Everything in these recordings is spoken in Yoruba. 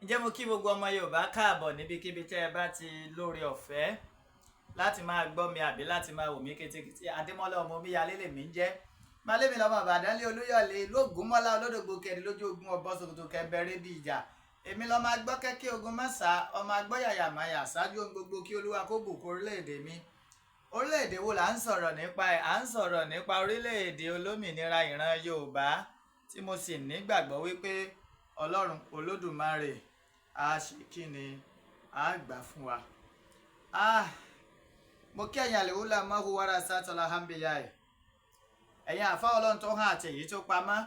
Ǹjẹ́ mo kí gbogbo ọmọ Yorùbá káàbọ̀ níbikíbi tẹ́ ẹ bá ti lóore ọ̀fẹ́ láti máa gbọ́ mi àbí láti máa wò mí kétékété. Adémọ́lá ọmọ Omíyalé lèmi ń jẹ́. Malẹ́mi lọ́mọ Ìbàdàn lé Olúyọ̀lé ìlú Ògúnmọ́lá olódògbò kẹrin lójú ogun ọ̀bọ ṣòkòtò kẹbẹrẹ bí ìjà. Èmi lọ́mọ agbọ́ kẹ́kẹ́ ogun mọ́sá, ọmọ agbọ́ yàyà máyà ṣáájú ohun gbogbo kí Olúwa kó bùkún orílẹ̀-èdè mi. Orílẹ̀-èdè wo là ń sọ̀rọ̀ nípa ẹ̀? À ń sọ̀rọ̀ nípa orílẹ̀-èdè olómìnira ìran Yorùbá tí mo sì nígbàgbọ́ wípé Ọlọ́run Olódùmarè á ṣe kí ni á gbà fún wa. Ah, mo kí ẹ̀yin àlèwúlà mọ́hu wàrà sátọ́lá hàmbíyá ẹ̀. Ẹ̀yin àfa Ọlọ́run tó hàn àti èyí tó pamọ́.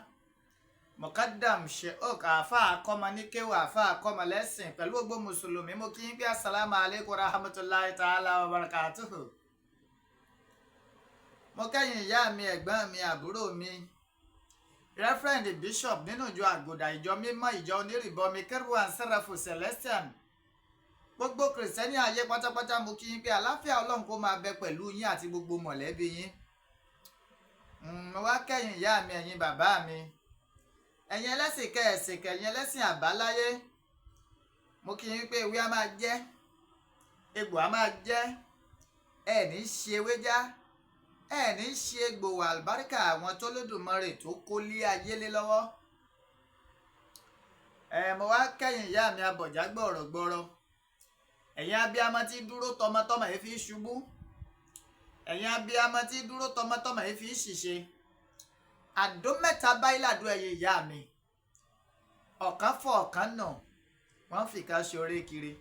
Mukadam Sheikh àfa àkọ́mọ ní kéwù àfa àkọ́mọ lẹ́sìn pẹ̀lú gbogbo mùsùlùmí mo kí yín pé assalamu alaikum rahmatulahi ta'ala wa barakatuhu. Mo kẹ́yìn ìyá mi, ẹ̀gbọ́n mi, àbúrò mi, Reverend Bishop nínú ìjọ Àgùdà, ìjọ mímọ́, ìjọ onírìbọmi, Kérúbù and Sẹ́ráfù Celestian, gbogbo kìrìsìtẹ́nì ayé pátápátá, mo kí yín pé àláfíà Ọlọ́run kó máa bẹ pẹ̀lú yín àti gbogbo mọ̀lẹ́bí yín. Mo wá kẹ́yìn ìyá mi, ẹ̀yin bàbá mi, ẹ̀yin ẹlẹ́sìn kẹ̀sìn kẹ̀yin ẹlẹ́sìn àbáláyé, mo kí yín pé ewé á máa jẹ́, egbò á máa jẹ́, ẹ̀ ní ṣe ewé já, ẹ ní ṣe gbòòwò, àlùbáríkà àwọn tó lódùmarè tó kó lé ayé lé lọ́wọ́. Ẹ mo wá kẹ́yìn ìyá mi abọ̀já gbọ̀rọ̀gbọ̀rọ̀, ẹ̀yin abiyamọ tí dúró tọmọtọmọ yìí fi ṣubú, ẹ̀yin abiyamọ tí dúró tọmọtọmọ yìí fi ṣìṣe. Àdó mẹ́ta báyìí làdó ẹ̀yin ìyá mi, ọ̀kan fọ̀ ọ̀kan nà, wọ́n fìkà ṣoore kiri.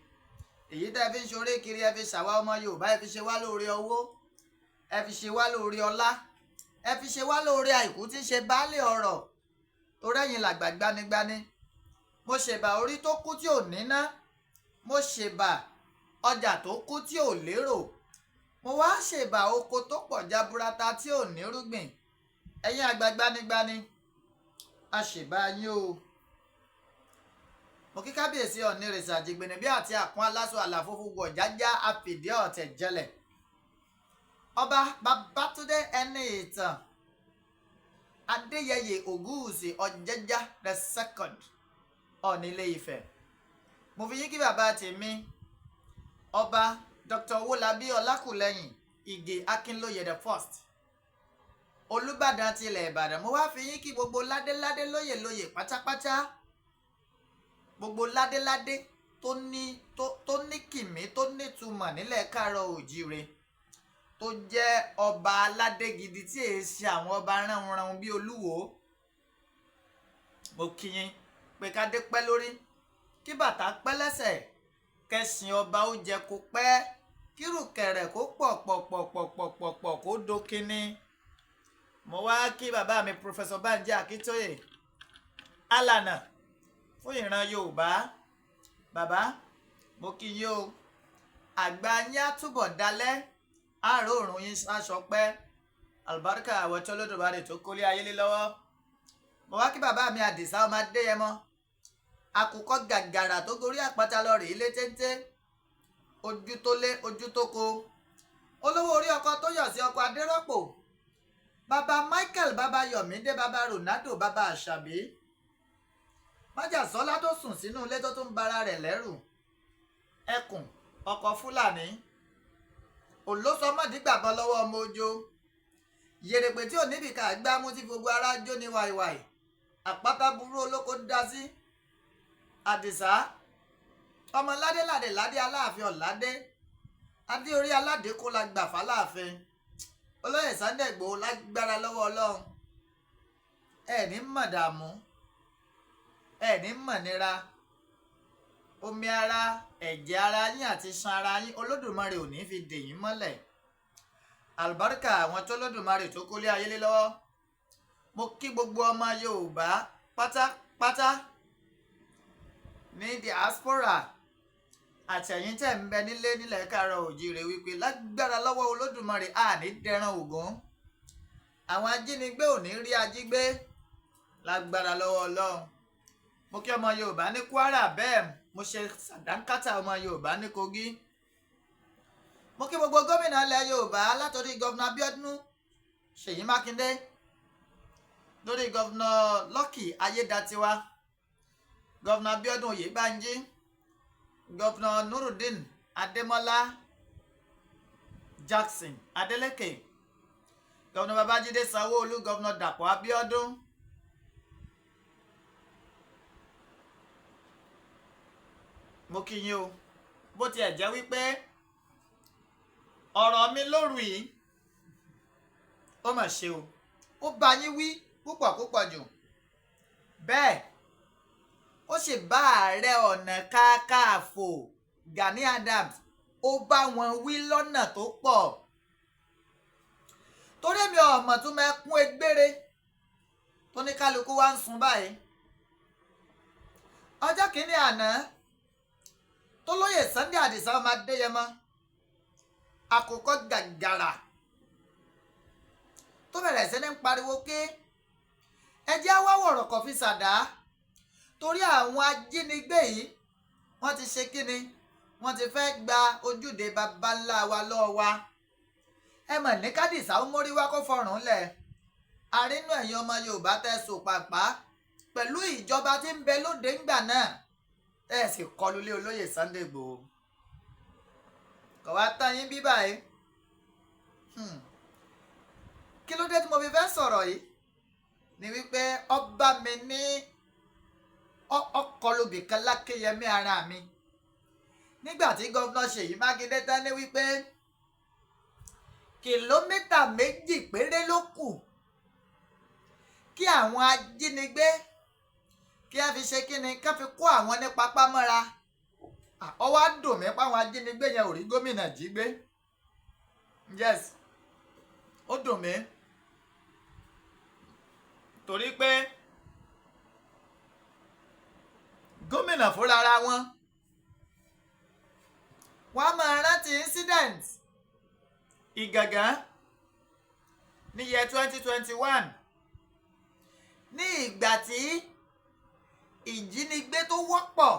Èyí tẹ́ fi ń ṣoore kiri, ẹ fi ṣàwa ọmọ Yorùbá, ẹ fi ṣe wá lóore owó, ẹ fi ṣe wá lóore ọlá, ẹ fi ṣe wá lóore àìkú tí ń ṣe baálé ọrọ̀, torí ẹ̀yin làgbà gbanigbani. Mo ṣèbà orí tó kú tí ò níná, mo ṣèbà ọjà tó kú tí ò lérò, mo wá ṣèbà oko tó pọ̀ jaburata tí ò nírúgbìn. Ẹ̀yin àgbà gbanigbani, a ṣèbà yín o. Mo kí kábíyèsí Ọ̀nìrìsà jìgbìnì bí àti àkún aláṣọ àlàfo wọ̀ jájá àfìdí ọ̀tẹ̀ jẹlẹ̀. Ọba Babátúndé ẹni ìtàn Adéyẹyè Ògúnwùsì Ọ̀jẹ́já the second, Ọọ̀ni Ilé Ifẹ̀. Mo fi yín kí bàbá tèmi, Ọba Dr. Owólabí Ọlákùlẹ́yìn Ìgè Akínlóye the first, Olúbàdàn tilẹ̀ Ìbàdàn. Mo wá fi yín kí gbogbo ládéládé, lóyè lóyè pátápátá, gbogbo ládéládé tó ní tó ní kìmí tó nítumọ̀ nílẹ̀ káàárọ̀ òjíire, tó jẹ́ ọba aládé gidi tí èé ṣe àwọn ọba ránunràun bíi olúwo. Mo kí yín pé kádé pẹ́ lórí, kí bàtà pẹ́ lẹ́sẹ̀, kẹsìn ọba ó jẹ kó pẹ́, kírùkẹ̀rẹ̀ kó pọ̀ pọ̀ pọ̀ pọ̀ pọ̀ pọ̀ pọ̀ kó dókínní. Mo wá kí bàbá mi, Professor Banji Akíntóyè, alànà fún ìran Yorùbá. Bàbá, mo kí yín o. Àgbà yín á túbọ̀ dalẹ̀, àárò òrùn yín aṣọ pẹ́, àlùbáríkà àwọ̀ tó lódùmarè tó kólé ayé lé lọ́wọ́. Mo wá kí bàbá mi Àdìsá ọmọ Adéyẹmọ, àkùkọ gàgàrà tó gorí àpáta lọ rèé lé téńté, ojú tó lé ojú tó ko, olówó orí ọkọ tó yọ̀ sí ọkọ Adérọ́pò, bàbá Michael, bàbá Yọ̀mídé, bàbá Ronaldo, bàbá Àṣàbí májàsọ́lá tó sùn sínú ilé tó tún bara rẹ̀ lẹ́rù, ẹkùn ọkọ̀ Fúlàní olóṣọmọdìgbàbọn lọ́wọ́ ọmọ ojo yèrèpè tí ò níbì ká gbámú tí gbogbo ara jó ní wàìwàì, àpáta burú olóko dá sí. Àdìsá ọmọ ládéládé ládé aláàfin ọ̀ládé adé orí aládé kó la gbà fáláàfin olóyè Sunday Igboho. Lágbára lọ́wọ́ Ọlọ́run, ẹ ní mọ̀ dààmú, ẹ ní mọ̀ nira. Omi ara, ẹ̀jẹ̀ ara yín àti iṣan ara yín, Olódùmarè ò ní fi dè yín mọ́lẹ̀, àlùbáríkà àwọn tó lódùmarè tó kólé ayé lé lọ́wọ́. Mo kí gbogbo ọmọ Yorùbá pátápátá ní diaspora àtẹ̀yìn tẹ̀ ń bẹ nílé nílẹ̀ káàárọ̀ òjíire wípé lágbára lọ́wọ́ Olódùmarè, àní dẹran Ògún, àwọn ajínigbé ò ní rí ajígbé lágbára lọ́wọ́ Ọlọ́run. Mo kí ọmọ Yorùbá ní Kwara, bẹ́ẹ̀ mo ṣe sàdánkátà ọmọ Yorùbá ní Kogi. Mo kí gbogbo gómìnà ilẹ̀ Yorùbá, látọ̀rí Governor Abíọ́dún Ṣèyí Mákindé, lórí Governor Lucky Ayédatiwa. Governor Abíọ́dún Oyèbánjí, Governor Nurudeen Adémọ́lá Jackson Adeleke, Governor Babájídé Sanwó-Olú, Governor Dàpọ̀ Abíọ́dún. Mo kí yín o. Bó tiẹ̀ jẹ́ wípé ọ̀rọ̀ mi lóru yìí, ó mà ṣe o, ó bá yín wí púpọ̀ púpọ̀ jù. Bẹ́ẹ̀ ó sì bá Ààrẹ Ọ̀nà Kakanfò Gani Adams, ó bá wọn wí lọ́nà tó pọ̀, torí mi ọ̀mọ̀ tún mẹ́kún egbére tó ní kálukú wá ń sun báyìí. Ọjọ́ kìíní àná tó lóye Sunday Adisa ọmọ Adéyẹmọ, àkókò gàgàrà tó bẹ̀rẹ̀ sí ní pariwo ké ẹjẹ́ wá wọ̀rọ̀ kọ̀ fi ṣàdá, torí àwọn ajínigbé yìí wọ́n ti ṣe kíni, wọ́n ti fẹ́ gba ojúde baba ńlá wa lọ́wọ́ wa. Ẹ mọ̀ ní kádìsá ó mórí wá kó fọrùn lẹ̀. Àrínú ẹ̀yin ọmọ Yorùbá tẹ́ so pàpà pẹ̀lú ìjọba tí ń bẹ lóde ńgbà náà, tẹ́ ẹ̀ sì kọlu lé olóyè Sunday Igboho. Kò wá tán yín bí báyìí. Kí ló dé tí mo fi fẹ́ sọ̀rọ̀ yìí ni wípé ọba mi ní ọkọlùbìkan lákéyẹmí ara mi nígbà tí gómìnà Ṣèyí Mákindé tán ní wípé kìlómítà 2 péré ló kù kí àwọn ajínigbé kí a fi ṣe kíni, ká fi kó àwọn ní papá mọ́ra. Ó wá dùn mí páwọn ajínigbé yẹn ò rí gómìnà jí gbé. Yes, ó dùn mí torí pé gómìnà fúnra ara wọn wọ́n á máa rántí incident Ìgàngán ní year 2021, ní ìgbà tí ìjínigbé tó wọ́pọ̀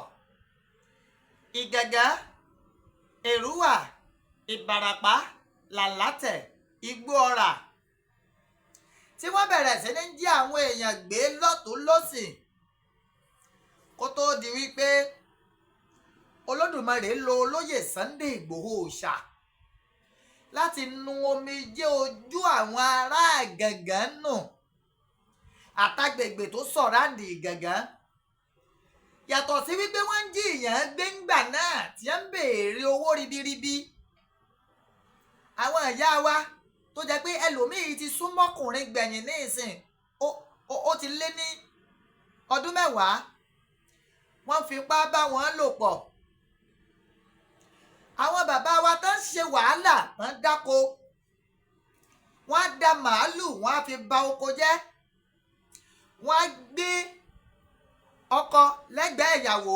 Ìgàngán, Èrúwà, Ìbàràpá, Làlátẹ̀, Igbó Ọrà, tí wọ́n bẹ̀rẹ̀ sí ní jí àwọn èèyàn gbé lọ́tùn lósì, kó tó di wípé Olódùmarè lo olóyè Sunday Igboho Òòṣà láti nu omijé ojú àwọn ará Ìgàngán nù àtàgbègbè tó sọ̀ráǹdì Ìgàngán. Yàtọ̀ sí wípé wọ́n ń jí èèyàn gbé ńgbà náà tí wọ́n ń béèrè owó ribiribi, àwọn ìyá wa tó jẹ́ pé ẹlòmíì ti súnmọ́kùnrin gbẹ̀yìn ní ìsìn, ó ti lé ní ọdún 10, wọ́n fipá bá wọn lò pọ̀. Àwọn bàbá wa tán ṣe wàhálà, tán dáko, wọ́n á da màálù, wọ́n á fi ba oko jẹ́, wọ́n á gbé ọkọ lẹ́gbẹ̀ẹ́ ìyàwó,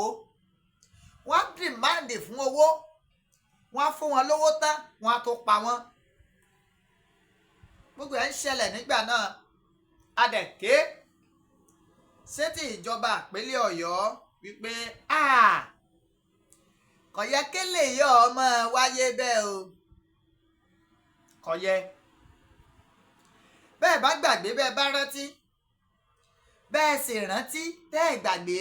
wọ́n á dìmáàndì fún owó, wọ́n á fún wọn lówó tán, wọ́n á tó pa wọ́n. Gbogbo ẹ̀ ń ṣẹlẹ̀ nígbà náà. Adẹ̀ké sétí ìjọba ìpínlẹ̀ Ọ̀yọ́ wípé kò yẹ kélé yọ ọmọ wáyé bẹ́ẹ̀ o, kò yẹ. Bẹ́ẹ̀ bá gbàgbé, bẹ́ẹ̀ bá rántí, bẹ́ẹ̀ sì rántí tẹ́ ẹ̀ gbàgbé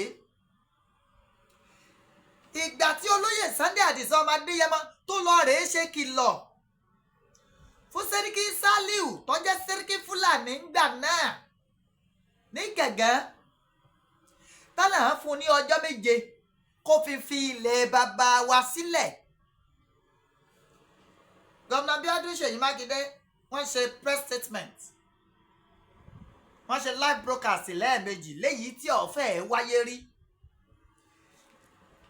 ìgbà tí olóyè Sunday Adisa ọmọ Adéyẹmọ tó lọ rèé ṣe kìlọ̀ fún Sẹ́ríkì Sálíù tó jẹ́ Sẹ́ríkì Fúlàní ńgbà náà ní Gàngán, tálà ń fún ní ọjọ́ 7 kó fi fi ilẹ̀ bàbá wa sílẹ̀. Gómìnà Bíọ́dún Ṣèyí Mákindé wọ́n ṣe press statement, wọ́n ṣe live broadcast lẹ́ẹ̀mejì léyìí tí ọ̀fẹ́ ẹ̀ wáyé rí.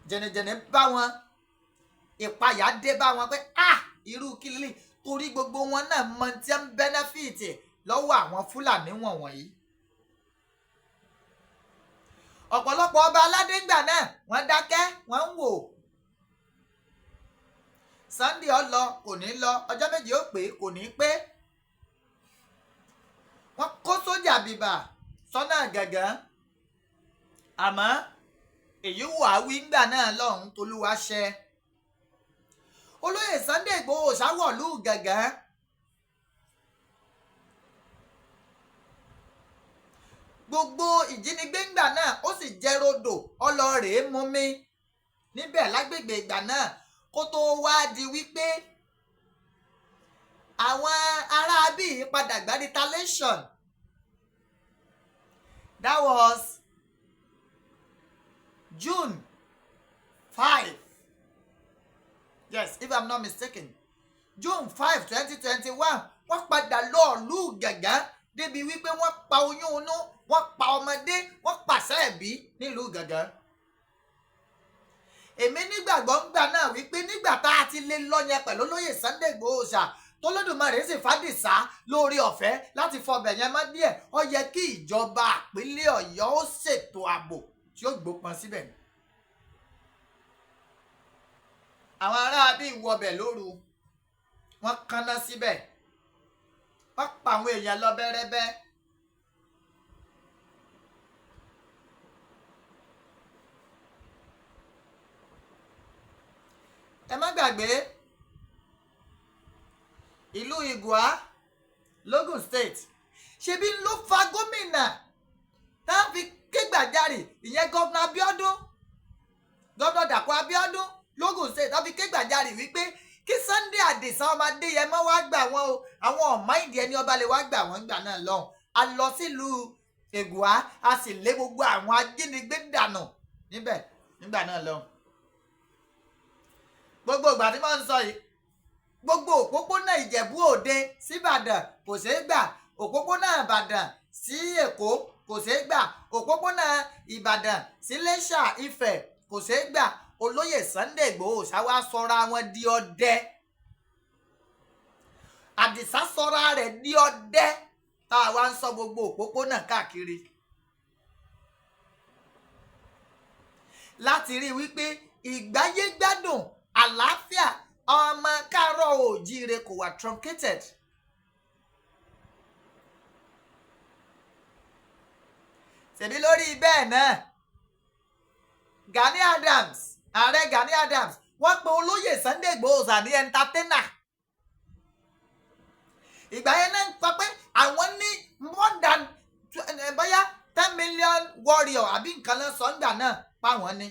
Jẹ̀nìjẹ̀nì bá wọn, ìpayà dé bá wọn pé ah, irú kí lélẹ̀, torí gbogbo wọn náà mọ tí ń bẹ́nẹ́fìtì lọ́wọ́ àwọn Fúlàní wọ̀nyí. Ọ̀pọ̀lọpọ̀ ọba aládé ńgbà náà wọ́n dákẹ́, wọ́n ń wò. Sunday ó lọ kò ní lọ, ọjọ́ 2 ó pé kò ní pé. Wọ́n kó sójà bìbà sọ́nà Gàngán. Àmọ́ èyí wà wí ńgbà náà lọ́hùn tolúwa ṣẹ. Olóyè Sunday Igboho ṣàwọ̀lú Gàngán. Gbogbo ìjínigbé ńgbà náà, ó sì jẹ́ rodò ọlọ́ọ̀rẹ́ mú mi níbẹ̀ lágbègbè ìgbà náà, kó tó wá di wípé àwọn aráabí padà gba retaliation. That was June 5, yes, if I'm not mistaken, June 5, 2021. Wọ́n padà lọ ìlú Gàngán débi wípé wọ́n pa oyún inú, wọ́n pa ọmọdé, wọ́n pàṣẹ ẹ̀bí nílùú Gàngán. Èmi nígbàgbọ́ ńgbà náà wípé nígbà tá a ti lè lọ yẹn pẹ̀lú olóyè Sunday Igboho ṣá, tólódùmarè sì fàdìsá lórí ọ̀fẹ́ láti fọbẹ̀ yẹn mọ́ díẹ̀, ó yẹ kí ìjọba àpínlẹ̀ Ọ̀yọ́ ó ṣètò ààbò tí ó gbópọn síbẹ̀. Àwọn aráabí wọbẹ̀ lóru, wọ́n kánná síbẹ̀, wọ́n pa àwọn èèyàn lọ bẹ́rẹ́bẹ́. Ẹ má gbàgbé ìlú Ìgùá l'Ógùn State, ṣebí ló fa gómìnà tá a fi ké gbàjarè, ìyẹn Governor Abíọ́dún, Governor Dàpọ̀ Abíọ́dún l'Ógùn State, tá a fi ké gbàjarè wípé kí Sunday Àdìsá ọmọ Adéyẹmọ wá gbà wọ́n o. Àwọn ọ̀mọ́ ìdí ẹni ọba lè wá gbà wọ́n gbà náà lọ́hùn. A lọ sílùú Ègùá, a sì lé gbogbo àwọn ajínigbé dànù níbẹ̀ nígbà náà lọ́hùn. Gbogbo ìgbà tí wọ́n ń sọ yìí, gbogbo òpópónà Ìjẹ̀bú Òde síbàdàn kò ṣeé gbà, òpópónà Ìbàdàn sí Èkó kò ṣeé gbà, òpópónà Ìbàdàn sí Iléṣà Ifẹ̀ kò ṣeé gbà. Olóyè Sunday Igboho ṣáwá sọra wọn di ọdẹ, Àdìsá sọra rẹ̀ di ọdẹ tá a wá ń sọ gbogbo òpópónà káàkiri láti rí i wípé ìgbáyégbádùn àlàáfíà ọmọ káàárọ̀ oòjíire kò wà truncated. Ṣèbí lórí bẹ́ẹ̀ náà, Gani Adams, ààrẹ Gani Adams, wọ́n pe olóyè Sunday Igboho ní entertainer. Ìgbà yẹn náà ń sọ pé àwọn ní more than bóyá 10 million warrior àbí nǹkan náà sọ ńgbà náà páwọn ní.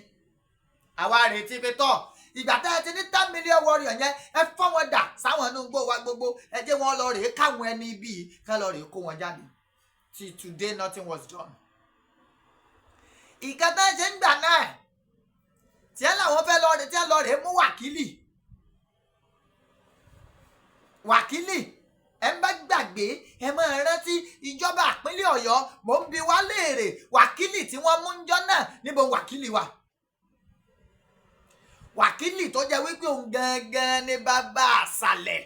Àwa retí pé tọ́ ìgbà tá ẹ ti ní 10 million warrior yẹn, ẹ fọ́ wọn dà sáwọn inú igbó wa gbogbo, ẹ jẹ́ wọn lọ rèé káwọn ẹni bíi kán lọ rèé kó wọn jáde. Till today, nothing was done. Ìkan tá ẹ ṣe ń gbà náà tí ẹ làwọn fẹ́ lọ rèé, tí ẹ lọ rèé mú wákìlì. Wákìlì, ẹ ń bá gbàgbé, ẹ máa rántí ìjọba ìpínlẹ̀ Ọ̀yọ́, mò ń bi wá léèrè, wákìlì tí wọ́n mú ń jọ́ náà, níbo wákìlì wà? Wákìlì tó jẹ́ wípé òun gangan ni bàbá àṣàlẹ̀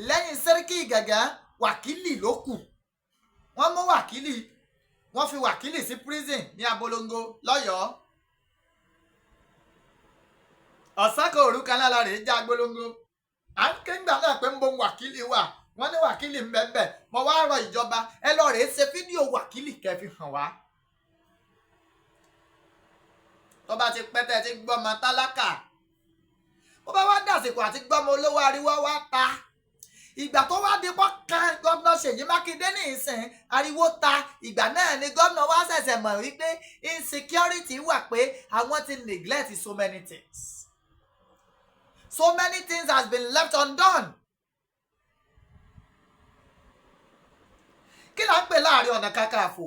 lẹ́yìn Sẹ́ríkì Gàngán, wákìlì ló kù. Wọ́n mú wákìlì, wọ́n fi wákìlì sí prison ní Abolongo lọ́yọ̀ọ́. Ọ̀sán kan òru kan lára rèé já Abolongo. À ń ké ńgbà náà pé ń bo wákìlì wà, wọ́n ní wákìlì ń bẹ́ẹ̀. Mo wá rọ ìjọba, ẹ lọ rèé ṣe fídíò wákìlì kẹ́ fi hàn wá. Tó bá ti pẹ́ tẹ́ ti gbọ́mọ tálákà, bó bá wá dàsìkò àti gbọ́mọ olówó, ariwo wá ta. Ìgbà tó wá di pọ́ kan gómìnà Ṣèyí Mákindé ní ìsìn, ariwo ta. Ìgbà náà ni gómìnà wá ṣẹ̀ṣẹ̀ mọ̀ wípé insecurity wà, pé àwọn ti neglect so many things. So many things has been left undone. Kí là ń pè láàrin Ọ̀nà Kakanfò?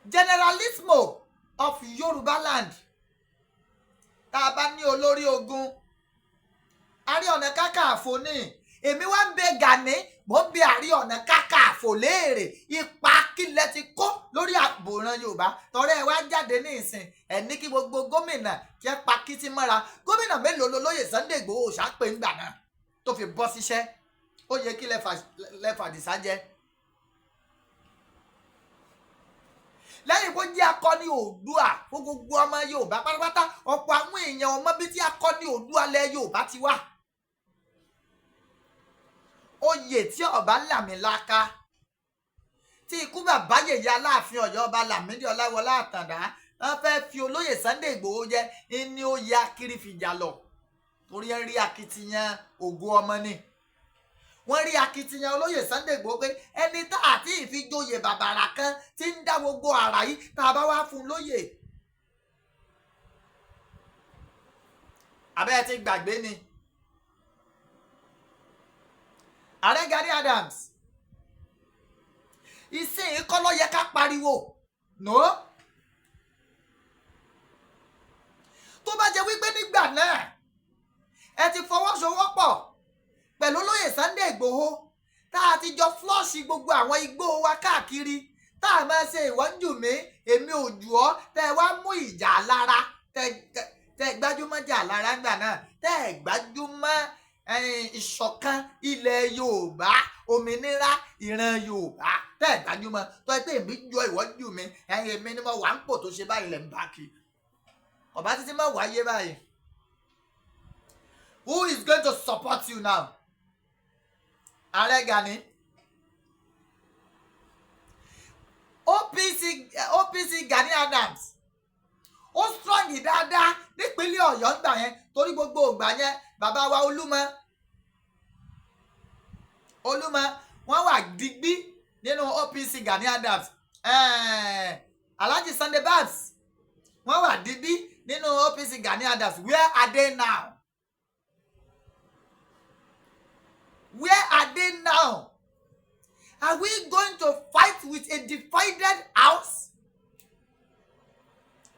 Generalissimo of Yorùbá land. Tá a bá ní olórí ogun, Ààrẹ Ọ̀nà Kakanfò ní. Èmi wá ń bẹ Gani, mò ń bẹ Ààrẹ Ọ̀nà Kakanfò léèrè, ipa kílẹ̀ ti kó lórí àbòràn Yorùbá? Tọrẹ ẹ wá jáde ní ìsìn, ẹ ní kí gbogbo gómìnà kí ẹ pa kítí mọ́ra. Gómìnà mélòó ló lóye Sunday Igboho ṣàpè ńgbà náà tó fi bọ́ síṣẹ́? Ó yẹ kí lẹ́fàdìsá jẹ́ lẹ́yìn kó jẹ́ akọni Oòduà fún gbogbo ọmọ Yorùbá pátápátá. Ọ̀pọ̀ àwọn èèyàn ọmọ bíi tí akọni Oòduà lẹ Yorùbá ti wá. Oyè tí ọba làmìlaka tí ikú bàbá yèyé Aláàfin Ọ̀yọ́, ọba Lámídì Ọláwọlá Àtàndá, wọ́n fẹ́ẹ́ fi olóyè Sunday Ìgbòho jẹ ní oyè akiri fìjà lọ, torí ẹ rí akitiyan ògo ọmọ ni. Wọ́n rí akitiyan olóyè Sunday Igboho pé ẹni tá àti ìfijoyè bàbàrà kan ti ń dá gbogbo àrà yìí, tá a bá wá fún un lóyè. Abẹ́ ẹ ti gbàgbé ni. Ààrẹ Gani Adams, ìsìn kọ́ ló yẹ ká pariwo no. Tó bá jẹ́ wípé nígbà náà ẹ ti fọwọ́sowọ́pọ̀ pẹ̀lú olóyè Sunday Igboho, tá a ti jọ flọ́ọ̀ṣì gbogbo àwọn igbó wa káàkiri, tá a máa ṣe ìwọ́n jù mí èmi ò jù ọ́, tẹ́ ẹ wá mú ìjà lára, tẹ́ ẹ gbájúmọ́ jà lára ńgbà náà, tẹ́ ẹ gbájúmọ́ ìṣọ̀kan ilẹ̀ Yorùbá, òmìnira ìran Yorùbá, tẹ́ ẹ gbájúmọ́ tó ẹ pé èmi jọ ìwọ́n jù mí, èmi ni mo wà ń pò tó ṣe báyìí lẹ̀ ń bá kí ọba títí má wáyé báyìí. Who is going to support you now? Ààrẹ Gani, OPC Gani Adams ó strong dáadáa nípínlẹ̀ Ọ̀yọ́ ńgbà yẹn, torí gbogbo ìgbà yẹn bàbá wa Olúmọ wọ́n wà digbí nínú OPC Gani Adams. Alhaji Sunday Babs wọ́n wà digbí nínú OPC Gani Adams. Where are they now? Where are they now? Are we going to fight with a divided house?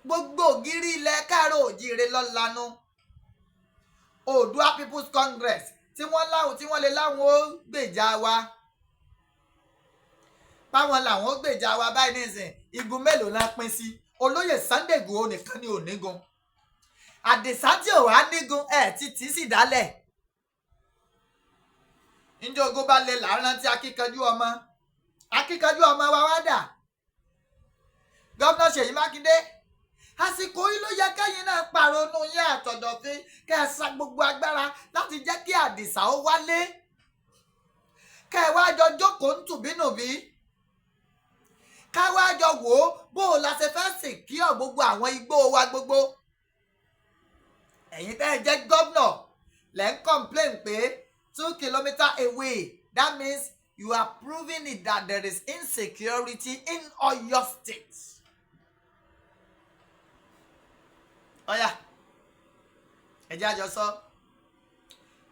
Gbogbo ògiri ilẹ̀ káàárọ̀ òjíire lọ́lanu. Oòduà People's Congress tí wọ́n láwọn tí wọ́n lè láwọn ó gbèjà wa. Báwọn làwọn ó gbèjà wa báyìí nísìn, igun mélòó la pín sí? Olóyè Sunday Igboho nìkan ni ò nígun. Àdìsá tí ò wá nígun ẹ̀ ti tì í sì dálẹ̀. Njẹ́ ogun bá lè là rántí akíkanjú ọmọ. Akíkanjú ọmọ wa wá dà. Gọ́vnà Ṣèyí Mákindé, àsìkò yìí ló yẹ kẹ́yìn náà pàrọ̀nù yín àtọ̀dọ̀fín, kẹ́ ẹ sa gbogbo agbára láti jẹ́ kí Àdìsá ó wálé. Kẹ́ ẹ wá jọ jókòó ń tùbínùbí. Ká wá jọ wò ó bó o la ṣe fẹ́ sèkíọ̀ gbogbo àwọn igbó wa gbogbo. Ẹ̀yin tẹ́ ẹ jẹ́ gọ́vnà lẹ́ ń complain pé 2 kilometers away, that means you are proving it that there is insecurity in Oyo State. Ọ̀yà, ẹ jẹ́ àjọ sọ,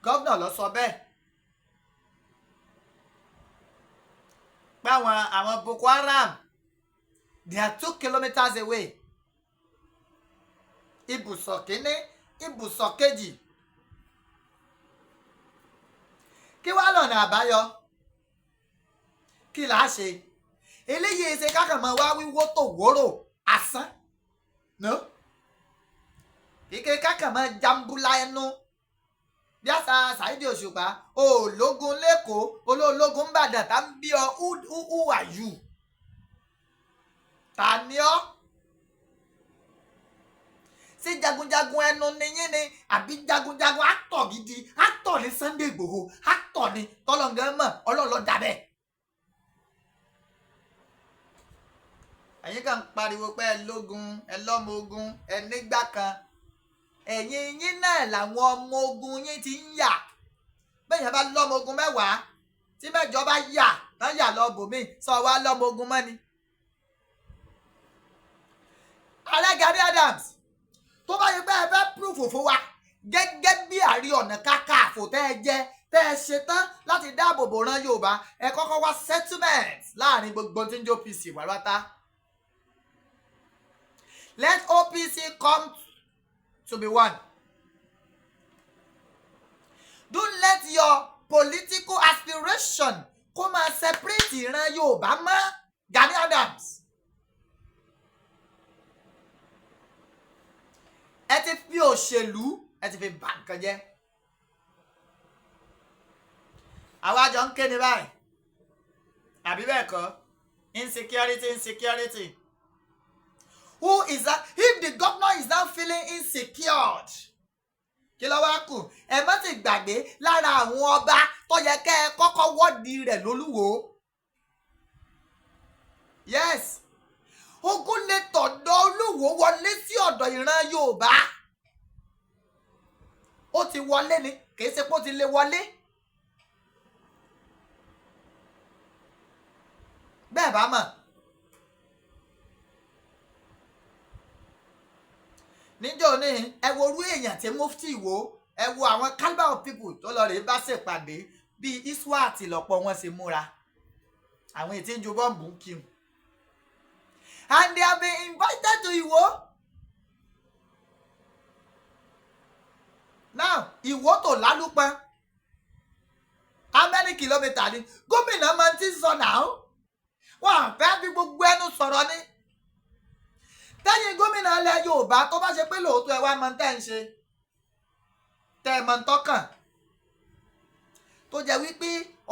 gọ́vnà ló sọ bẹ́ẹ̀ pé àwọn Boko Haram, they are 2 kilometers away. Ibùsọ̀ kínní, ibùsọ̀ kejì. Kí wá lọ́nà àbáyọ? Kí là á ṣe? Eléyìí ṣe kákan mọ́ wá wíwó tó wóró asán. No? Ike kákan mọ́ jambula ẹnu. Bí àṣà Saheed Òṣùpá, ológun lẹ́kọ̀ọ́, ológun Ìbàdàn tá ń bí ọ, who are you? Ta ni ọ́? Ṣé jagunjagun ẹnu ni yín ni àbí jagunjagun actor gidi? Actor ni Sunday Igboho, actor ni tọ́lọ̀ngàn mọ̀, Ọlọ́run ló dà bẹ́ẹ̀. Ẹ̀yin kan ń pariwo pé ẹ lógun, ẹ lọ́mọ ogun, ẹ nígbà kan. Ẹ̀yin yín náà làwọn ọmọ ogun yín ti ń yà. Bẹ́ẹ̀yàn bá lọ́mọ ogun mẹ́wàá, tí mẹ́jọ bá yà, tán yà lọ bòmíì, sọ wá lọ́mọ ogun mọ́ ni. Ààrẹ Gani Adams, tó bá yẹ pé ẹ fẹ́ proof fún wa gẹ́gẹ́ bí Ààrẹ Ọ̀nà Kakanfò tẹ́ ẹ jẹ́, tẹ́ ẹ ṣe tán láti dáàbò bò ran Yorùbá, ẹ kọ́kọ́ wá settlement láàrin gbogbo tí ń jó OPC wàlúwàtá. Let OPC come to be one. Don't let your political aspiration kó máa separate ìran Yorùbá mọ́ Gani Adams. Ẹ ti fi òṣèlú, ẹ ti fi bà nǹkan jẹ́. Àwa jọ ń ké ní báyìí. Àbí bẹ́ẹ̀ kọ́? Insecurity, insecurity. Who is that? If the governor is now feeling insecure, kí ló wá kù? Ẹ má ti gbàgbé lára àwọn ọba tó yẹ kẹ́ ẹ kọ́kọ́ wọ́ọ̀dì rẹ̀ lólúwo. Yes. Ogun lè tọ̀dọ̀ Olúwo wọlé sí ọ̀dọ̀ ìran Yorùbá. Ó ti wọlé ni, kì í ṣe pé ó ti lè wọlé. Bẹ́ẹ̀ bá mọ̀ níjọ́ ní, ẹ wo orú èèyàn tí Mufti Ìwó, ẹ wo àwọn calibre of people tó lọ rèé bá ṣèpàdé, bíi ISWAP lọ́pọ̀ wọn ṣe múra, àwọn ètí ń ju bọ́ǹbù ń kírun, and they have been invited to Ìwó. Now, Ìwó tó Lálùpọ̀n, how many kilometre ni? Gómìnà máa ti sọ náà, wọn à fẹ́ fi gbogbo ẹnu sọ̀rọ̀ ni. Tẹ́yìn gómìnà ilẹ̀ Yorùbá, tó bá ṣe pé lóòótọ́ ẹ wá mọ tẹ́ ń ṣe, tẹ́ ẹ mọ tọ́kàn, tó jẹ́ wípé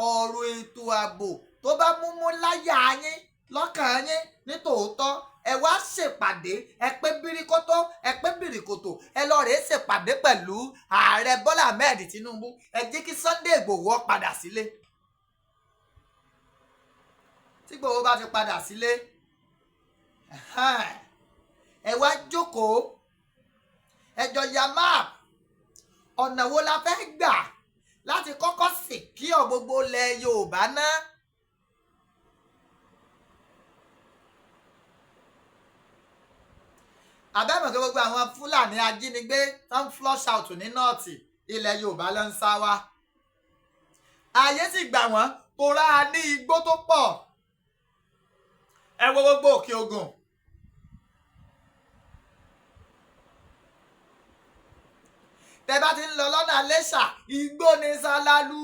ọ̀rọ̀ ètò ààbò tó bá múmú láyà yín lọ́kàn yín ní tòótọ́, ẹ wá ṣèpàdé, ẹ pé bíríkótó, ẹ pé bìrìkòtò, ẹ lọ rèé ṣèpàdé pẹ̀lú Ààrẹ Bọ́lá Ahmed Tinubu. Ẹ jẹ́ kí Sunday Igboho padà sílé. Tí Igboho bá ti padà sílé, ẹ wá jókòó, ẹ jọ ya map, ọ̀nà wo la fẹ́ gbà láti kọ́kọ́ secure gbogbo ilẹ̀ Yorùbá náà. Àbẹ́mọ̀ kí gbogbo àwọn Fúlàní ajínigbé tó ń flush out ní North, ilẹ̀ Yorùbá ló ń sá wá. Ààyè sì gbà wọ́n torá ní igbó tó pọ̀. Ẹ wo gbogbo Òkè Ògùn. Tẹ bá ti ń lọ lọ́nà Iléṣà, igbó ní sálálú.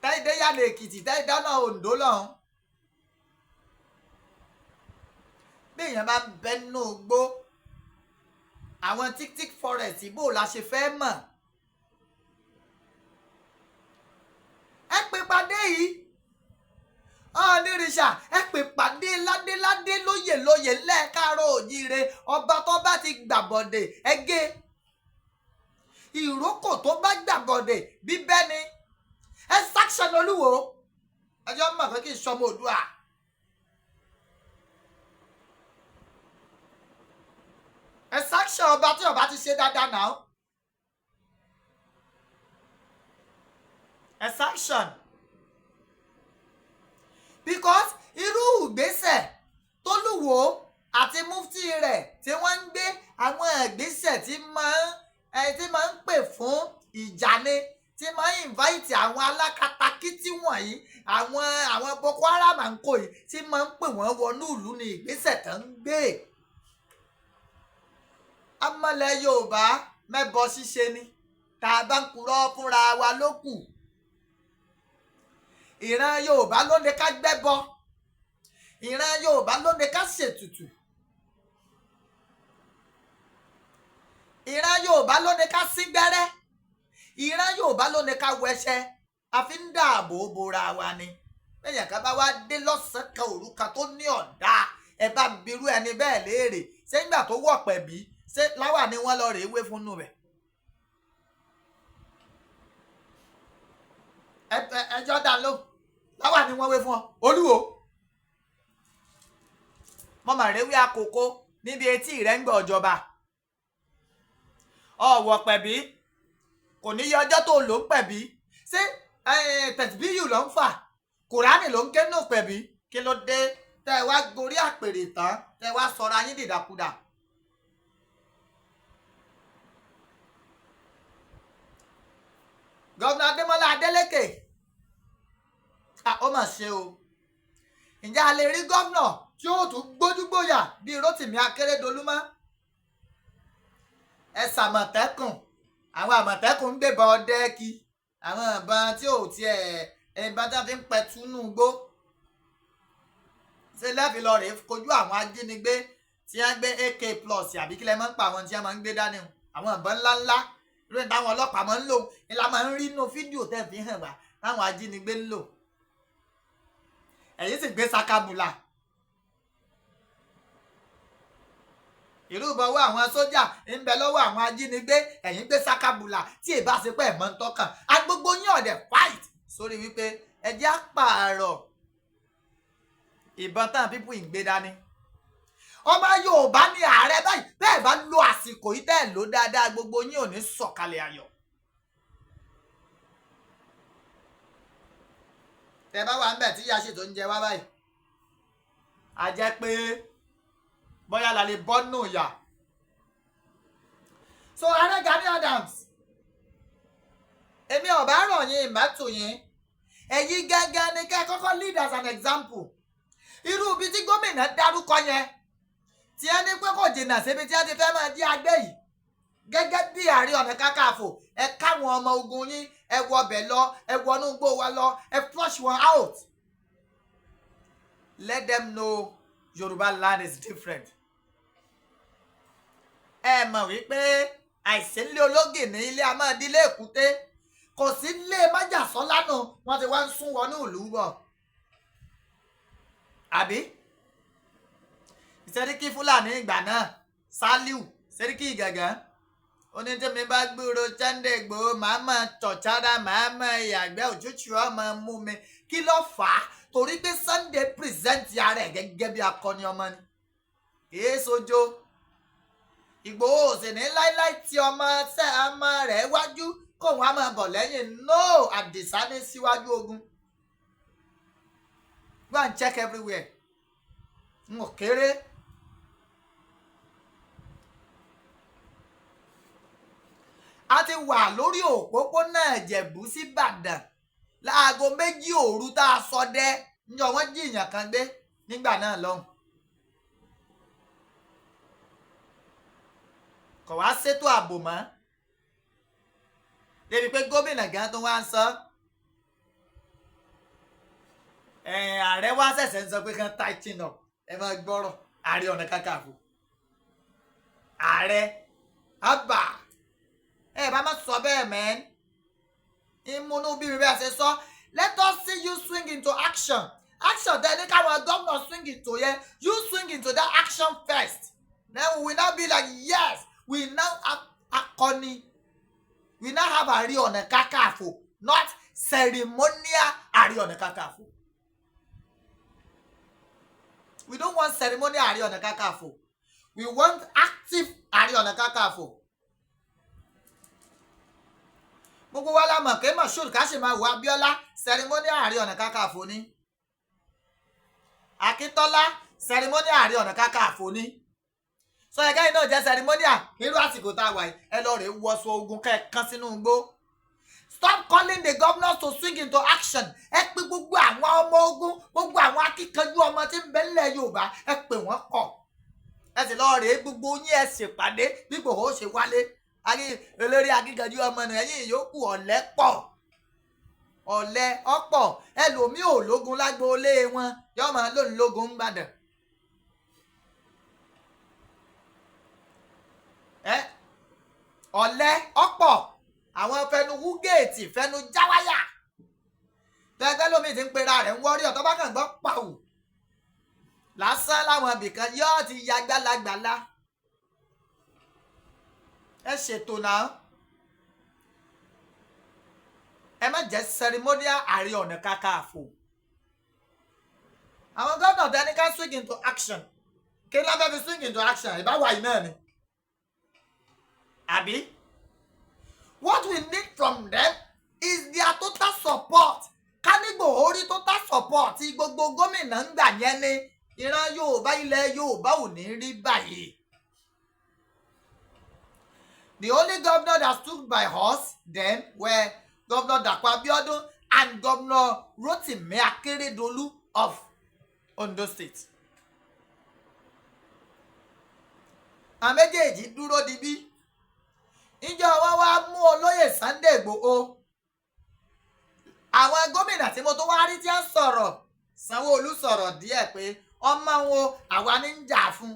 Tẹ́yìndé yànnà Èkìtì, tẹ́yìndé ọ̀nà Oǹdó lọ́hùn. Bí èèyàn bá ń bẹ nínú igbó, àwọn thick thick forest, bó la ṣe fẹ́ mọ̀? Ẹ pè pàdé yìí, ọ̀nìrìṣà, ẹ pè pàdé ládéládé, lóyè lóyè lẹ́ẹ̀káàrọ̀ òjíire. Ọba tó bá ti gbàbọ̀dè, ẹ gé. Ìrókò tó bá gbàbọ̀dè, bíbẹ́ ni. Ẹ sanction Olúwo, ẹjọ́ mọ̀ pé kí n sọmọ Oòduà. Ẹ sanction ọba tí ọba ti ṣe dáadáa náà, ẹ sanction, because irú ìgbésẹ̀ tólúwo àti mufti rẹ̀ tí wọ́n ń gbé, àwọn ìgbésẹ̀ tí máa ń pè fún ìjà ni, tí máa ń invite àwọn alákatakítí wọ̀nyí, àwọn Boko Haram and co yìí, tí máa ń pè wọ́n wọnú ìlú ní ìgbésẹ̀ tó ń gbé. Amọ̀lẹ̀ Yorùbá, mẹ́bọ ṣíṣe ni tá a bá ń purọ́ fúnra wa ló kù. Ìran Yorùbá ló ní ká gbẹ́bọ, ìran Yorùbá ló ní ká ṣètùtù, ìran Yorùbá ló ní ká sín gbẹ́rẹ́, ìran Yorùbá ló ní ká wẹṣẹ. A fi ń dáàbò bora wa ni. Bẹ́ẹ̀ ká bá wá dé lọ́sàn-án kan òru kan tó ní ọ̀dà, ẹ bá ń birú ẹni bẹ́ẹ̀ léèrè, ṣé nígbà tó wọ̀ pẹ̀bí, ṣé láwà ni wọ́n lọ rèé wé fún nù rẹ̀? Ẹjọ́ dá ló láwà ni wọ́n wé fún ọ. Olúwo mọ̀mọ́ rẹ̀ wí àkókò níbi etí rẹ̀ ń gbọ́ ọ̀jọba ọ̀wọ̀ pẹ̀bí, kò ní yẹ ọjọ́ tó lò ń pẹ̀bí. Ṣé tẹ̀síbíyù ló ń fà, Kùránì ló ń ké nù pẹ̀bí? Kí ló dé tẹ́ ẹ wá gorí àpèrè tán, tẹ́ ẹ wá sọra yín dìdàkudà? Governor Adémọ́lá Adélékè, ó mà ṣe o. Ǹjẹ́ a lè rí gómìnà tí ó tún gbójúgbóyà bíi Rótìmí Akérédolú mọ́? Ẹ ṣàmọ̀tẹ́kùn, àwọn Àmọ̀tẹ́kùn ń gbébọn ọdẹ kí, àwọn ìbọn tí ò tiẹ̀, ìbọn tí wọ́n fi ń pẹ̀tù nù gbó, ṣe lẹ́ẹ̀fi lọ rèé kojú àwọn ajínigbé tí wọ́n gbé AK plus, àbí kí lẹ máa ń pa àwọn tí wọ́n máa ń gbé dání o, àwọn ìbọn ńláńlá lórí táwọn ọlọ́pàá máa ń lò ní la máa ń rí inú fídíò tẹ́ fi hàn wá táwọn ajínigbé ń lò. Ẹ̀yin sì gbé sakabula. Ìlú ìbọwọ́ àwọn sójà ń bẹ lọ́wọ́ àwọn ajínigbé, ẹ̀yin gbé sakabula. Tí èbá ṣe pé ẹ̀ mọ́ ń tọ́kàn agbogbo yín ọ̀dẹ̀ fight sórí wípé ẹ jẹ́ àpààrọ̀ ìbọn tán pípù ń gbé dání. Ọmọ Yorùbá ní ààrẹ báyìí, bẹ́ẹ̀ bá lo àsìkò yìí, tẹ́ ẹ̀ lò dáadáa, gbogbo yín ò ní sọ̀kalẹ̀ ayọ̀. Tẹ bá wà ń bẹ̀ tí ìyá ṣètò ń jẹ wá báyìí, a jẹ́ pé bóyá la lè bọ́ nù yà. So Ààrẹ Gani Adams, èmi ò bá rọ̀ yín, ìbá tù yín. Ẹ̀yin gángan ni kẹ́ ẹ kọ́kọ́ lead as an example. Irú ibi tí gómìnà dárúkọ yẹn, tí ẹ ní pé kò jìnnà síbi tí ẹ ti fẹ́ máa jí agbẹ́ yìí, gẹ́gẹ́ bí Ààrẹ Ọ̀nà Kakanfò, ẹ káwọn ọmọ ogun yín, ẹ wọbẹ̀ lọ, ẹ wọnú igbó wa lọ, ẹ flush wọn out. Let them know Yorùbá land is different. Ẹ mọ̀ wípé àìsí ilé ológì ní ilé a máa di ilé èkúté. Kò sí ilé májàsọ́lá nù, wọ́n ti wá ń sún wọnú ìlú bọ̀, àbí Sẹ́ríkì Fúlàní ìgbà náà, Sálíù Sẹ́ríkì Ìgàngán, onítẹ̀mí bá gbúrò Sunday Igboho, màá máa tọ̀sára, màá máa yàgbẹ́, òtútù ọmọ mú mi. Kí ló fà á? Torí pé Sunday present ara ẹ̀ gẹ́gẹ́ bí akọni ọmọ ni, kìí sojo. Ìgbòho ò sì ní láíláí tí ọmọ ṣẹ́ ọmọ rẹ̀ wájú kóun á máa bọ̀ lẹ́yìn. No, Àdìsá ní síwájú ogun. Go and check everywhere. N ò kéré. A ti wà lórí òpópónà Ìjẹ̀bú sí Ìbàdàn láago 2 òru tá a sọdẹ níjọ́ wọ́n jíìyàn kan gbé nígbà náà lọ́hùn. Kò wá ṣètò ààbò mọ́ débi pé gómìnà gan tó wá ń sọ, ààrẹ wá ṣẹ̀ṣẹ̀ ń sọ pé kán tighten up. Ẹ máa gbọ́rọ̀ Ààrẹ Ọ̀nà Kakanfò, ààrẹ àbà, ẹ bá má sọ bẹ́ẹ̀ mẹ́n ìmúnú bí mi bẹ́ẹ̀ ṣe sọ. Let us see you swing into action. Action tẹ ní káwọn gómìnà swing into yẹn, you swing into that action first, then we will now be like, yes, we now have akọni, we now have Ààrẹ Ọ̀nà Kakanfò, not ceremonial Ààrẹ Ọ̀nà Kakanfò. We don't want ceremonial Ààrẹ Ọ̀nà Kakanfò, we want active Ààrẹ Ọ̀nà Kakanfò. Gbogbo wa la mọ̀ pé Moshood Kashimawo Abiola, ceremonial Ààrẹ Ọ̀nà Kakanfò ni. Akíntọ́lá, ceremonial Ààrẹ Ọ̀nà Kakanfò ni. Sọ ẹ̀ka yìí náà jẹ́ ceremonial nírú àsìkò tá a wà yìí. Ẹ lọ rèé wọṣọ ogun kẹ́ ẹ kán sínú igbó. Stop calling the governors to swing into action. Ẹ pè gbogbo àwọn ọmọ ogun, gbogbo àwọn akíkanjú ọmọ tí ń bẹ nílẹ̀ Yorùbá, ẹ pè wọ́n kọ̀, ẹ sì lọ rèé gbogbo yín, ẹ ṣèpàdé bí Ìgbòho ṣe wálé. Olórí akíkanjú ọmọ nù, ẹ̀yìn ìyókù ọ̀lẹ́ pọ̀, ọ̀lẹ ọ̀pọ̀. Ẹlòmíì ò lógun lágboolé wọn, yóò máa lóun lógun ń gbàdàn. Ẹ ọ̀lẹ ọ̀pọ̀, àwọn fẹnu wú géètì, fẹnu jáwáyà tẹ́gbẹ́ lómi ti ń pera rẹ̀ ń wọ́rí ọ̀tọ́ bá kàn gbọ́ pàwù lásán láwọn ibìkan, yóò ti ya gbálagbàlá. Ẹ ṣètò náà, ẹ má jẹ́ ceremonial Ààrẹ Ọ̀nà Kakanfò. Àwọn gómìnà tẹni ká swing into action, kí ló fẹ́ fi swing into action? Ìbáwá yìí náà ni, àbí? What we need from them is their total support. Kánígbò orí total support tí gbogbo gómìnà ń gbà yẹn ni ìran Yorùbá, ilẹ̀ Yorùbá ò ní rí báyìí. The only governor that stood by us then were Governor Dapo Abiodun and Governor Rotimi Akeredolu of Ondo State. Àwọn méjèèjì dúró di bí ìjọ wọn wá mú olóyè Sunday Igboho. Àwọn gómìnà tí mo tó wá rí tí ń sọ̀rọ̀, Sanwó-Olú sọ̀rọ̀ díẹ̀ pé ọmọ wọn àwa ní ń jà fún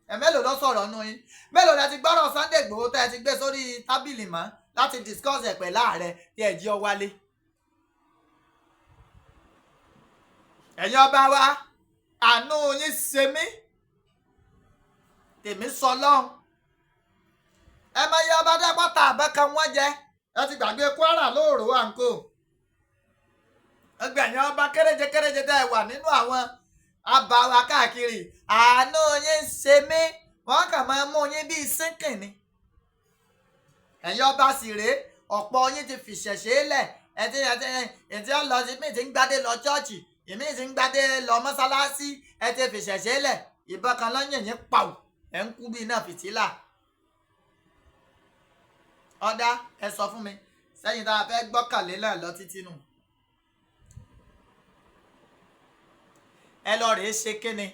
ẹ. Mélòó ló sọ̀rọ̀ nù yín? Mélòó lẹ ti gbọ́rọ̀ Sunday Igboho tẹ́ ẹ ti gbé sórí tábìlì mọ́ láti discuss ẹ̀ pẹ̀lú ààrẹ tí ẹ jí ọ wálé? Ẹ̀yin ọba wa, àánú yín ṣe mí, tèmi sọ lọ́hùn. Ẹ máa yẹ ọba dẹ́pọ̀tà àbẹ́kan wọ́n jẹ. Ẹ ti gbàgbé Kwara lóòrò à ń kó ẹgbẹ́. Ẹ̀yin ọba kéréje kéréje tẹ́ ẹ wà nínú àwọn abà wa káàkiri, àánú yín ṣe mí. Wọ́n kàn máa mú yín bíi sínkìn ni. Ẹ̀yin ọba sì rèé, ọ̀pọ̀ yín ti fìṣẹ̀ṣe lẹ̀. Ẹtí ẹtí ẹtí ọ lọ sí mí ti ń gbadé lọ chọ́ọ̀chì, ìmí ti ń gbadé lọ mọ́sálásí. Ẹ ti fìṣẹ̀ṣẹ̀ lẹ̀, ìbọn kan lọ́yìn yín pàù, ẹ̀ ń kú bí iná fìtílà. Ọ̀dà, ẹ sọ fún mi, sẹ́yìn tá a fẹ́ gbọ́kànlé náà lọ títí nù. Ẹ lọ rèé ṣe kíni?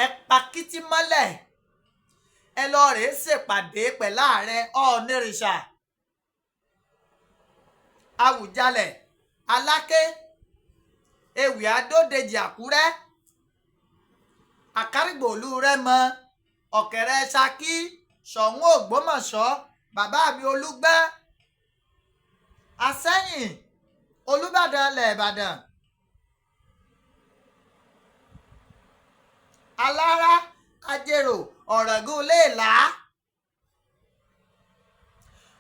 Ẹ pa kítí mọ́lẹ̀, ẹ lọ rèé ṣèpàdé pẹ̀lú ààrẹ Ọ̀ọ̀nìrìṣà, Àwùjalẹ̀, Aláké, Ewì Adódèjì Àkúrẹ́, Àkárìgbòlú Rẹ́mọ, Ọ̀kẹ́rẹ́ Ṣakí, Ṣọ̀ún Ògbómọ̀ṣọ́, bàbá mi Olúgbọ́n, Asẹ́yìn, Olúbàdàn ilẹ̀ Ìbàdàn, Alára, Ajérò, Ọ̀ràngún Iléèlá,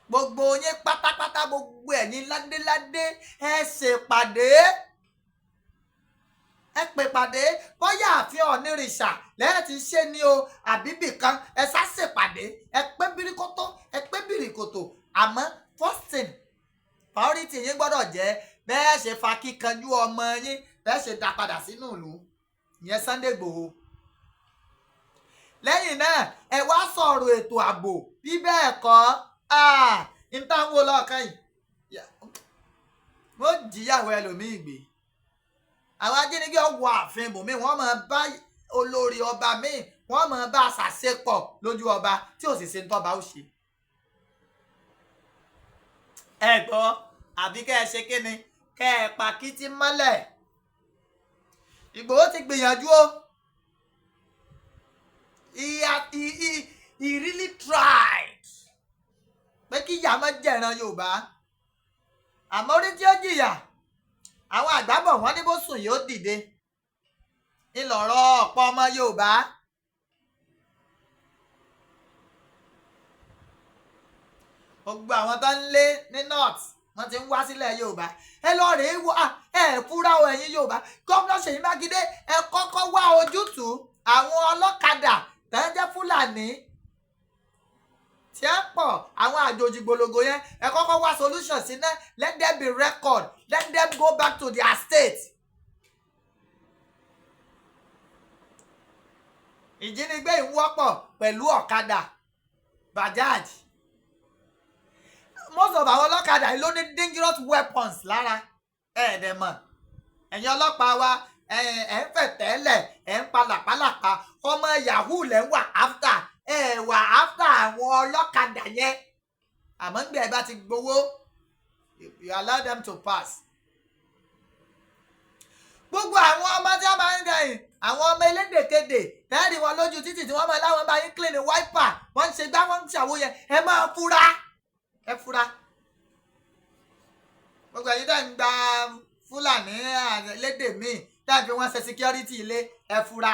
gbogbo yín pátápátá, gbogbo ẹ̀yin ládéládé, ẹ ṣèpàdé, ẹ pè pàdé. Bóyá ààfin Ọ̀nìrìṣà lẹ́yìn tí ṣe ni o, àbíbì kan, ẹ sá ṣèpàdé, ẹ pé bíríkótó, ẹ pé bíríkòtò. Àmọ́ first thing, priority yín gbọ́dọ̀ jẹ́ bẹ́ẹ̀ ṣe fa kíkanjú ọmọ yín, bẹ́ẹ̀ ṣe dá padà sínú ìlú ìyẹn, Sunday Igboho. Lẹ́yìn náà, ẹ wá sọ̀rọ̀ ètò ààbò. Bí bẹ́ẹ̀ kọ́, n táwọn wo lọ́ọ̀kan yìí, wọ́n jíyàwó ẹlòmíì gbé. Àwọn ajínigbé ọwọ́ ààfin bòmí, wọ́n máa bá olórí ọba míì, wọ́n máa bá a ṣàṣepọ̀ lójú ọba tí ò sì ṣe ń tọ́ba ó ṣe. Ẹ gbọ́, àbí kẹ́ ẹ ṣe kíni? Kẹ́ ẹ pa kítí mọ́lẹ̀. Ìgbòho ti gbìyànjú o. He really tried pé kí ìyá má jẹ̀ràn Yorùbá, àmọ́ orí tí ó jìyà, àwọn àgbà bọ̀ wọ́n ní bó sùn yóò dìde ńlọrọ ọ̀pọ̀ ọmọ Yorùbá. Gbogbo àwọn tó ń lé ní north, wọ́n ti ń wá sílẹ̀ Yorùbá. Ẹ lọ rèé wọ, ẹ fúra o. Ẹ̀yin Yorùbá, Gómìnà Ṣèyí Mákindé, ẹ kọ́kọ́ wá ojútùú àwọn ọlọ́kadà tó ń jẹ́ Fúlàní tí ẹ pọ̀, àwọn àjòjì gbòlògò yẹn. Ẹ kọ́kọ́ wá solution sí náà. Let them be record, let them go back to their state. Ìjínigbé yìí wọ́pọ̀ pẹ̀lú ọ̀kadà, bajaj. Most of àwọn ọlọ́kadà yìí ló ní dangerous weapons lára. Ẹ dẹ̀ mọ̀, ẹ̀yin ọlọ́pàá wa, ẹ̀ ń fẹ̀ tẹ́lẹ̀, ẹ̀ ń pa làpálàpá. Ọmọ yahoo lẹ̀ ń wà after, ẹ̀ wà after àwọn ọlọ́kadà yẹn. Àmọ́ ńgbà ẹ bá ti gbowó, you allow them to pass. Gbogbo àwọn ọmọ tí wọ́n máa ń dẹ̀yìn, àwọn ọmọ elédèkéde tẹ́ẹ̀rì wọn lójú títì tí wọ́n máa láwọn bá yín clean wiper, wọ́n ń ṣe gbá, wọ́n ń ṣàwó yẹn, ẹ máa fura, ẹ fura. Gbogbo ẹ̀yin tẹ́ ń gba Fúlàní elédè míì, tẹ́ ń fi wọ́n ṣe security ilé, ẹ fura.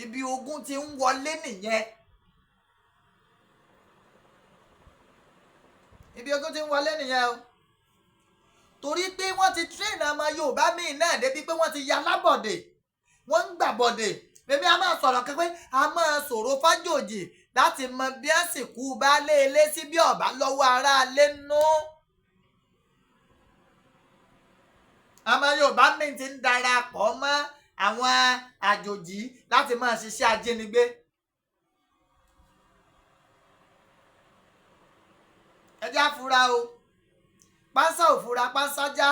Ibi ogun ti ń wọlé nìyẹn, ibi ogun ti ń wọlé nìyẹn o, torí pé wọ́n ti train ọmọ Yorùbá míì náà débi pé wọ́n ti ya lábọ̀dè, wọ́n ń gbàbọ̀dè. Èmi a máa sọ̀rọ̀ kan pé a máa sọ̀rọ̀ fájòjì láti mọ bí àsìkò baálé ilé sí bí ọ̀bá lọ́wọ́ aráalé nú. Ọmọ Yorùbá míì ti ń darapọ̀ mọ́ àwọn àjòjì láti máa ṣiṣẹ́ ajínigbé. Ẹ jẹ́ á fura o. Pánsá ò fura, pánsá já.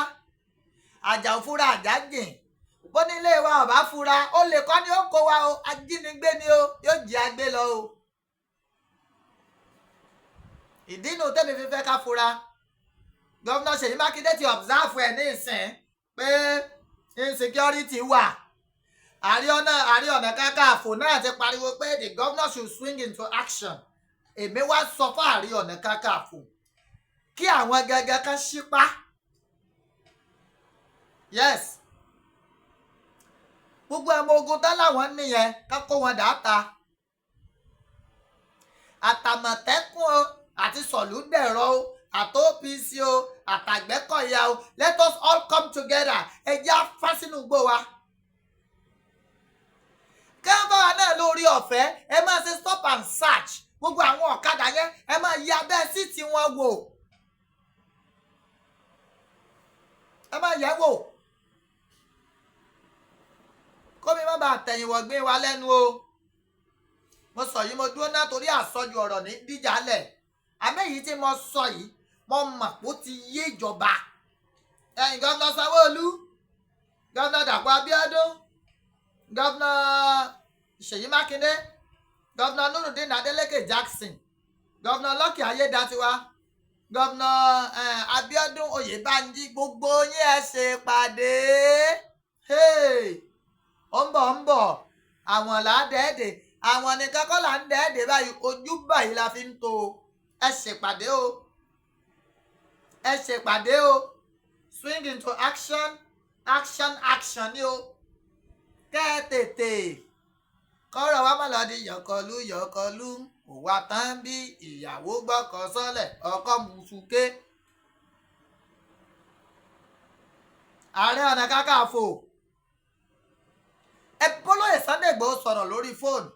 Àjà ò fura, àjà jìn. Bónílé wa ò bá fura, ó lè kọ́ ni ó kó wa o. Ajínigbé ni o, yóò jí agbé lọ o. Ìdí inú tẹ́mi fi fẹ́ ká fura. Gómìnà Ṣèyí Mákindé ti observe ẹ̀ ní ìsìn pé insecurity wà. Ààrẹ Ọ̀nà Kakanfò náà ti pariwo pé the governor should swing into action. Èmi wá sọ fún Ààrẹ Ọ̀nà Kakanfò kí àwọn gangan kan ṣípá. Yes, gbogbo ọmọ ogun tán láwọn nìyẹn, ká kó wọn dàáta, àtàmọ̀tẹ́kùn o, àti sọ̀lúdẹ̀rọ̀ o, àti OPC o, àtàgbẹ́kọ̀yà o. Let us all come together. Ẹ jẹ́ á fá sínú igbó wa kẹ́ńbà náà lórí ọ̀fẹ́. Ẹ máa ṣe stop and search gbogbo àwọn ọ̀kadà yẹn, ẹ máa yí abẹ́ seat wọn wò. Ẹ má yẹ̀ wò, kómi má bàa tẹ̀yìn wọ̀gbìn wa lẹ́nu o. Mo sọ yìí, mo dúró náà torí àsọjù ọ̀rọ̀ ní díjàlẹ̀. Àmọ́ èyí tí mo sọ yìí, mo mọ̀ pé ó ti yé ìjọba. Ẹ̀yin Governor Sanwó-Olú, Governor Dàpọ̀ Abíọ́dún, Governor Ṣèyí Mákindé, Governor Nurudeen Adeleke Jackson, Governor Lucky Ayédatiwa, Governor Abíọ́dún Oyèbánjí, gbogbo yín, ẹ ṣe pàdé. Ó ń bọ̀, ń bọ̀. Àwọn là á dẹ́ẹ̀dẹ̀, àwọn nìkan kọ́ là ń dẹ́ẹ̀dẹ̀ báyìí. Ojú báyìí la fi ń to. Ẹ ṣèpàdé o, ẹ ṣèpàdé o. Swing into action, action, action ni o. Kẹ́ ẹ tètè kọ́rọ̀ wa má lọ di yọ̀kọ̀lú yọ̀kọ̀lú. Kò wá tán bí ìyàwó gbọ́kọ̀ sọ́lẹ̀, ọkọ mùsùké. Ààrẹ Ọ̀nà Kakanfò, ẹ bólóyè Sunday Igboho sọ̀rọ̀ lórí fóònù.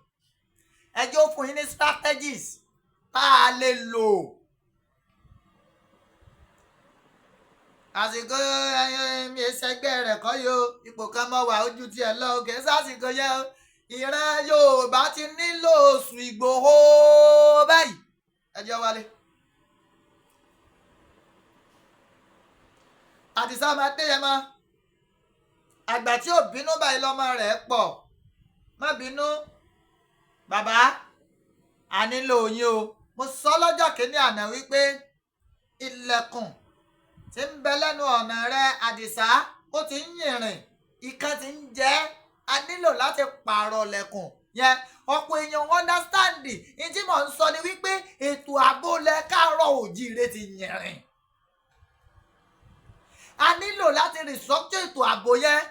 Ẹ jẹ́ ó fún yín ní strategies tá a lè lò. Àsìkò mi ṣẹgbẹ́ rẹ̀ kọ́ yìí o, ipò kan mọ́ wà ojú tiẹ̀ lọ òkè sásìkò yẹn o. Ìran Yorùbá ti nílò oṣù Ìgbòho báyìí. Ẹ jẹ́ wálé. Àdìsá máa dé yẹn mọ́. Àgbà tí ò bínú báyìí lọ́mọ rẹ̀ pọ̀. Má bínú bàbá, a nílò yín o. Mo sọ lọ́jọ́ kìíní àná wípé ilẹ̀kùn tí ń bẹ lẹ́nu ọ̀nà rẹ, Àdìsá, ó ti ń yìnrìn, ìkan ti ń jẹ́. A nílò láti pààrọ̀ lẹ̀kùn yẹn. Ọ̀pọ̀ èèyàn understand ní tí mò ń sọ ni wípé ètò ààbò lẹ káàárọ̀ òjíire ti yìnrìn. A nílò láti restructure ètò ààbò yẹn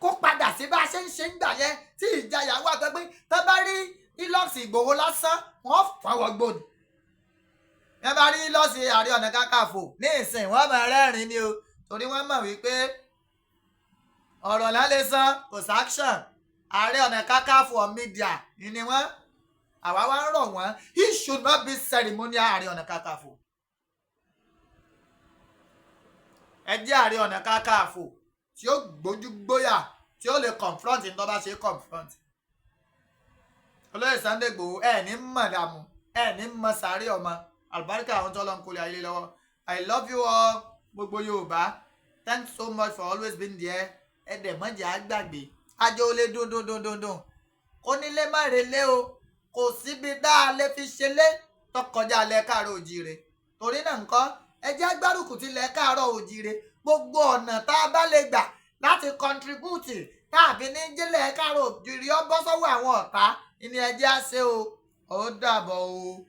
kó padà sí bá a ṣe ń ṣe ń gbà yẹn tí ìjayà wà tó pé tó bá rí Hilux Ìgbòho lásán, wọ́n fọwọ́ gbòdì. Wọ́n bá rí Hilux Ààrẹ Ọ̀nà Kakanfò ní ìsìn, wọ́n máa rẹ́rìn-ín ni o, torí wọ́n mọ̀ wípé ọ̀rọ̀ lálẹ́ sàn, kò sáction. Ààrẹ Ọ̀nà Kakanfò on media ni wọ́n. Àwa wá ń rọ̀ wọ́n, he should not be ceremonial Ààrẹ Ọ̀nà Kakanfò. Ẹ jẹ́ Ààrẹ Ọ̀nà Kakanfò tí ó gbójú gbóyà, tí ó lè confront ní tó bá ṣe confront. Olóyè Sunday Igboho, ẹ ní mọ̀ dààmú, ẹ ní mọ̀ sáré ọmọ àlùbáríkà àwọn tó lọ ń kólé ayé lọ́wọ́. I love you all, gbogbo Yorùbá. Thanks so much for always being there. Ẹ dẹ̀ mọ́jà á gbàgbé àjọ olè dùn dùn dùn dùn dùn, onílé má relé o. Kò síbi dá a lè fi ṣe lé tọkọjá lẹ káàárọ̀ òjíire. Torí náà nǹkan, ẹ jẹ́ gbárùkù ti lẹ káàárọ̀ òjíire. Gbogbo ọ̀nà tá a bá lè gbà láti contribute tàbí ní jílẹ̀ káàárọ̀ òjíire ọ bọ́ sọ́wọ́ àwọn ọ̀tá ìní, ẹ jẹ́ á ṣe o. Ó dàbọ̀ o.